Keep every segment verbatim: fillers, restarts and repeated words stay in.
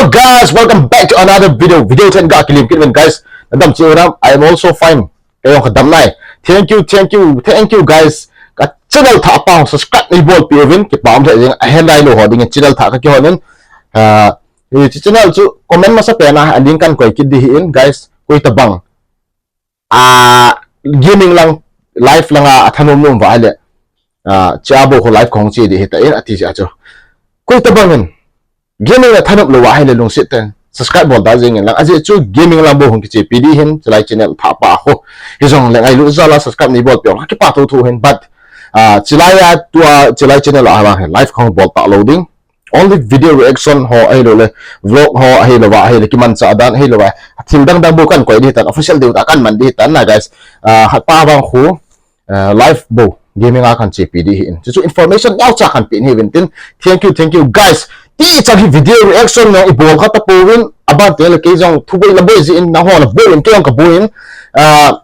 Hello guys, welcome back to another video. Video ten ga kilim kit uvin guys. Nadam cheh unam, I am also fine. Kei jong kadam nai. Thank you, thank you, thank you guys. Ka channel thah pa ho subscribe nei bolpeh uvin, kipa um lheh jeng, ahen nailou ho dingin channel thah kakihon in. Ah, hiche channel chu comment masapen a link kan koi kit ding ahin guys. Koi tabang a gaming lang, live langa athanom nom uva ahile, a, chea bou ho live kahung che ding ahitai ati jeh a chu. Koi tabang in gaming a thanom lou uva ahile lungset tah in subscribe bol da jeng in lang. Ajeh chu gaming lang bou hung kichepi ding ahin, chulai channel thah pa ho. Hijongle ngailut jal a subscribe nei bolpeh u, kipa thotho ahin, but, a, chulai a tua, chulai channel a vang hi live kahung bol talou ding. Only video reaction ho ahilouleh vlog ho ahilouva, ahile kimanchah dan ahilouva, thil dang dang bou kan koi ding ahitan, official ding tah kan man ding ahitan na guys. Ah, hatpa vang khu, ah, live bou gaming a kan chepi ding ahin. Chuchu information neocha kan pe nahi uvin tin. Thank you, thank you guys. Ti chan hi video reaction jong ibol kha tapouvin, aban teng le kei jong thuboi la boi jeh in, nangho la boi in, kei jong kaboi in. Ah,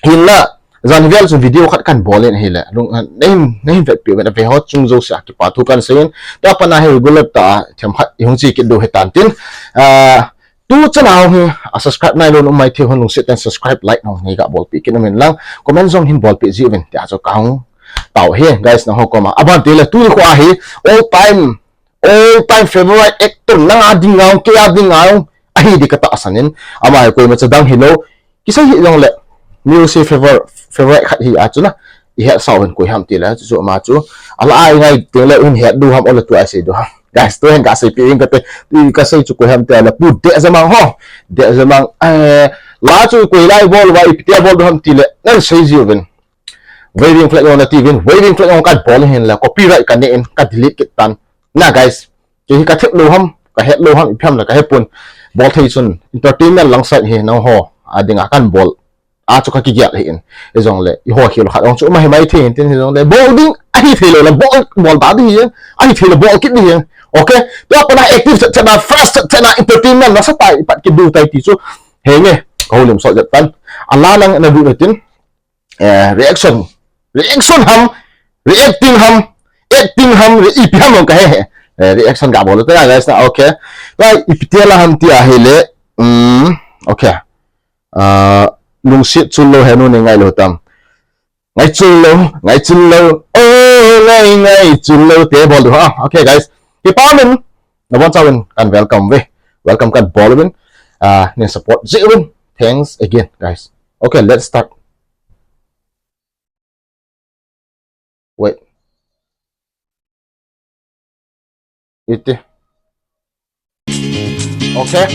Hinla, jan vel chun video khat kan bol in ahile. Lung, ah, nahin, nahin vetpeh uvin, aveho chung jouse a kipa thu kan seiyin. Tua pat a hi regular tah a themkhat ihung che kit diu ahitan tin. Ah, tu chan a hi, a subscribe nailou um maithei hon lungset tah in subscribe, like nong nei ga bolpeh kit uvin lang. Comment jong hin bolpeh jiuvin. Tia chu kahung tao hi, guys, nangho koma. Aban teng le tu nikho a hi, all time all time favorite actor nanga dinga, kei a dinga ahi ding katahsan in, ama hi koimacha dang hilou, kisei hih jongle, music favor-, favorite khat hi a chu na, ihet sau hin koi ham tile, chu ama chu, ala a ingai teng le, hin het diu ham, ole tua isei diu ham. Guys, tu hin kaseipi in kate, tu kasei chu koi ham tile, Pu Dehjamang ho, Dehjamang, eh, la chu koi la ibol uva, ipi tia bol diu ham tile, nan sei jiuvin. Waving flag jong nati uvin, waving flag jong kabol in hinla, copyright kanei in, ka delete kit tan. Na guys, kei hi kathep lou ham, kahet lou ham, ipi ham la kahepon. Bol thei chun, entertainment lang side hi nangho a dinga kan bol a chu kakigel ahin. Hijongle, eiho khel khat jong chu um ahi maithei in tin hijongle, bol ding ahi thei lou le, bol, bol ta ding ahi, ahi thei le bol kit ding ahi. Okay, tua pat a active chet chet a, fresh chet chet a, entertainment nasatah a ipat kit diu tai ti chu. Henge, kahoulim sot jep tan. Ala lang na du na tin. Eh, reaction. Reaction ham, reacting ham, acting ham, re-, ipi ham ham kahe. Eh, reaction ga bol ta guys na, okay. Guys, ipi tia la ham tia ahile. Mm, okay. Ah, lungset chul lou henu nei ngailou tam. Ngai chul lou, ngai chul lou, oh, ngai, ngai chul lou, te bol diu ha. Okay, guys. Kipa um in, nabonchauvin, kan welcome uve. Welcome kan bol uvin. Ah, nei support jeh uvin. Thanks again, guys. Okay, let's start. Wait. Iti. Okay.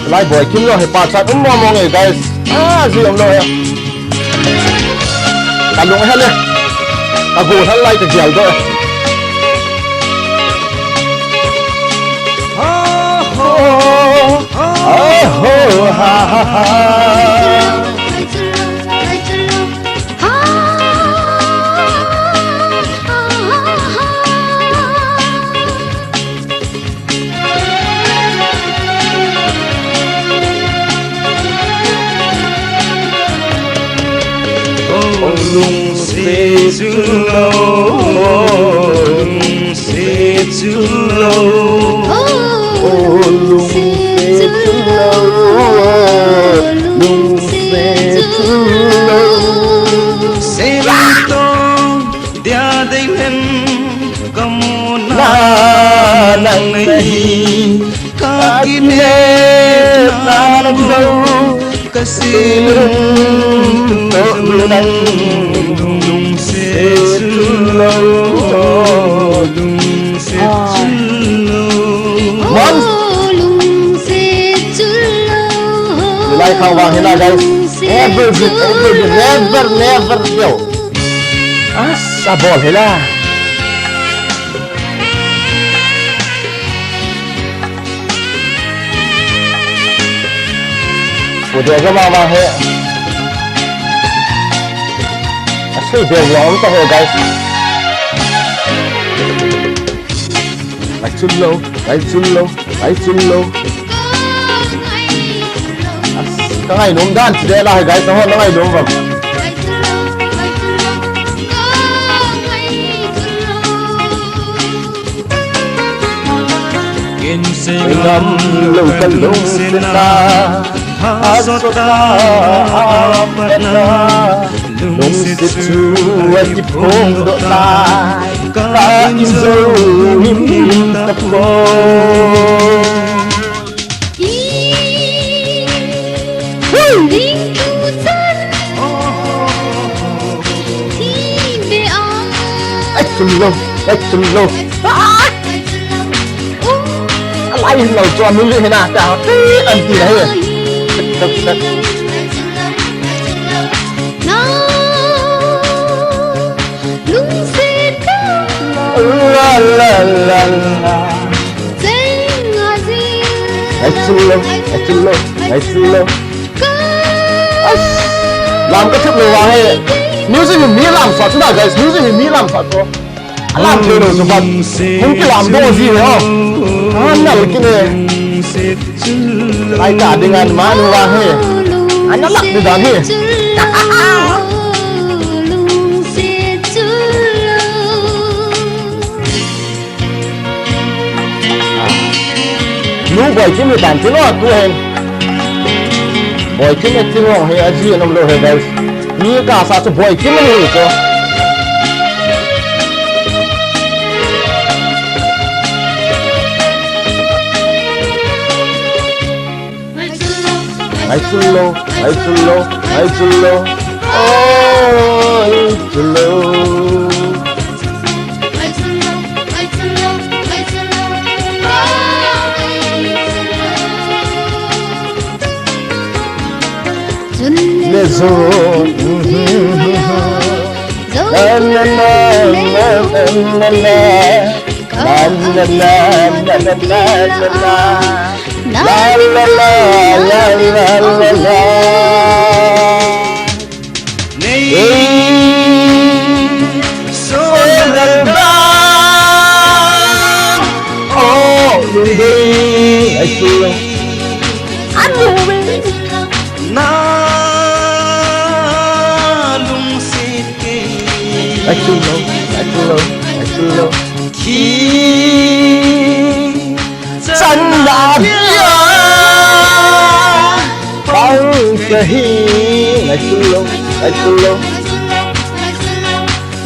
Lai boi kim lou hi pachat um mong mong e, guys. Ah, ji um lou e. Ka lung hel e. Ka gu hel lai ka gel doh e. Lungset chul lou, lungset chul lou. Oh, lungset chul lou, lungset chul lou. Seilang to dia dei lem kamu na nang hi. Ka kinem nang lou, ka sei lung toh lou nang, lungset chul lou, lungset chul lou. Mon. Lai khang vang hina guys. Evergreen, evergreen, never, never fail. Asa bol hila. Pu Dehjamang vang hi. Asei bel jong um ta ho, guys. Ngai chul lou, ngai chul lou, ngai chul lou. Ka ngainom dan chu de la, guys, nangho na ngainom uvam. Ngai chul lou, ngai chul lou, ngai chul lou. Ngam lou ka lungsetna, asot a apat na, lungset chu akiphongdoh tai, ka injou himhim tapoi. Ai, chun lou, ai, chun lou. Alai hin lou chu, a music hin a, ta, ti, an ti na hi. La, la, la, la. Ai, chun lou, ai, chun lou, ai, chun lou. Lam ka thep lou vang hi. Music hi mi lam sah chu na, guys. Music hi mi lam sah chu. Alam thei lou chu pat. Hung kilam doh ji ho. Anal kit e. Lai ka ding an manu vang hi. Ana lak di dan hi. Nu Boikim hi tan tin o, tu hin. Boikim acting jong hi aji anom lou hi, guys. Mi kasa chu Boikim ahi chu. Ai, chun lou, ai, chun lou, ai, chun lou. Oi, chun lou. Le zo. Na, na, na. La, la, la, la, la, la, la. Ei, so na da. Oh, baby, I feel. I know, baby. Na lungset kei. Ai, chun lou, ai, chun lou, ai, chun lou. Khi chan la dia. Bang kahi. Ai, chun lou, ai, chun lou.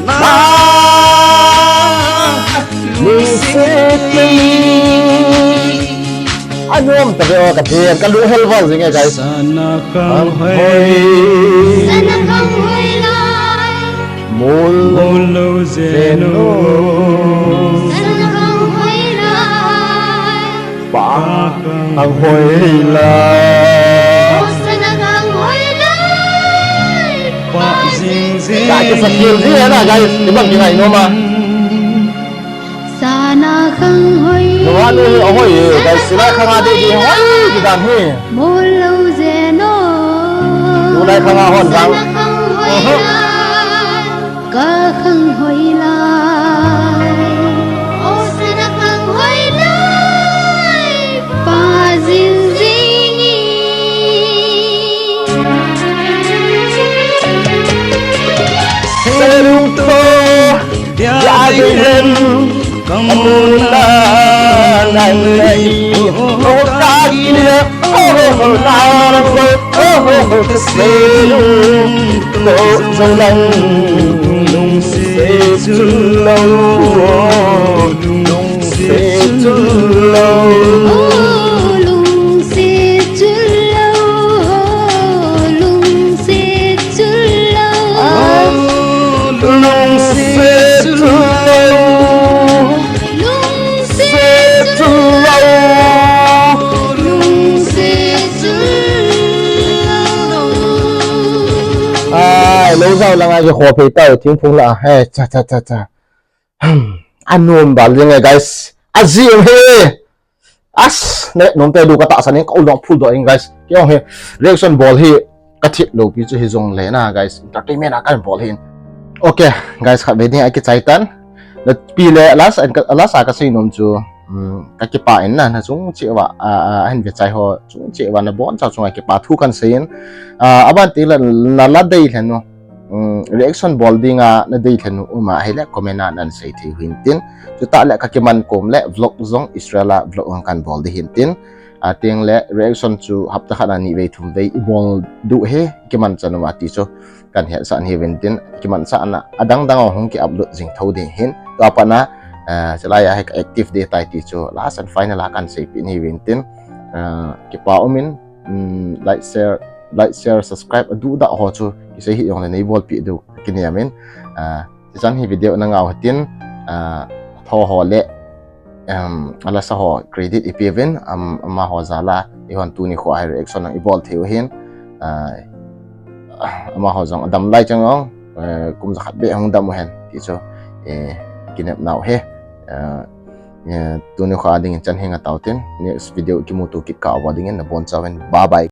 Na lungset kei. Anom ta ve o, ka den, ka lunghel val jing e, guys. Sana khang hoi. Sana khang hoi lai. Mol lou jeno. Sana khang hoi lai. Pa khang hoi lai. Sana khang hoi lai. Pa jing jing. Ka kisa khel jing e na, guys. Ibang kingai nom a. Sana khang hoi. Nunga nu hi ahoi e, guys, sina khang a dei dei hoi, ti dan hi. Mol lou jeno. Nunai khang a hon vang. Sana khang hoi lai. Ka khang hoi lai. O sana khang hoi lai. Pa jing jing e. Selung to. Dia dei hen, kamuna nang nei, oh, ka kile, oh, na, oh, oh, ka selung to, jong nang, lungset chun lou, lungset chun lou. Lungset chun lou, lungset chun lou. Lungset chun lou. Lungset chun lou. Lungset chun lou. Ai, lou jao lang a kikhoh phei tau, thingphung la, he, cha, cha, cha, cha. Hmm. Anom val jing e, guys. Aji um he. As, ne, nom te du ka tahsan in ka u long phul doh in, guys. Kei jong hi reaction bol hi ka thip lou pi chu hi jong le na, guys. Entertainment a ka bol hin. Okay, guys, khat ve ding a kichai tan. Na pi le last and ka, last a ka sei nom chu, um, ka kipah in na, na chung cheh uva, a, a, ahin ve chai ho chung cheh uva na boncha chunga kipa thu kan sei in. A, aban ti la na la dei lhen u. um, reaction bol dinga nadei lhenu um ahile comment a nahin sei thei u hintin. Chutah le kakiman kom le vlog jong Israel a vlog jong kahin bol ding hintin. Ateng le reaction chu hapta khat a ni vei thum vei ibol diu ahi, kiman chan uva ti chu kahin hetsah nahi uvintin, kiman chan a adang dang hung ki upload jing thou ding hin. Tua pat na, eh, chulai a hi ka active ding tai ti chu last and final a kahin seipeh nahi uvintin. Eh, kipa umin, um, like, share, like, share, subscribe, aduhdah ho chu kisei hih jongle neibolpeh diu kinem in. Ah, hichan hi video nangah u hitin, ah, tho ho le, um, alasa ho credit ipeuvin, um, amaho jal a eihon tuni khoa hi reaction jong ibol thei u hin, ah, amaho jong adam lai chang jong, eh, kum jakhat beh hung dam u hen ti chu, eh, kinepna u ahi. Ah, eh, tuni khoa dingin chan hinga tao tin, next video kimuto kit kah uva dingin nabonchauvin. Bye bye.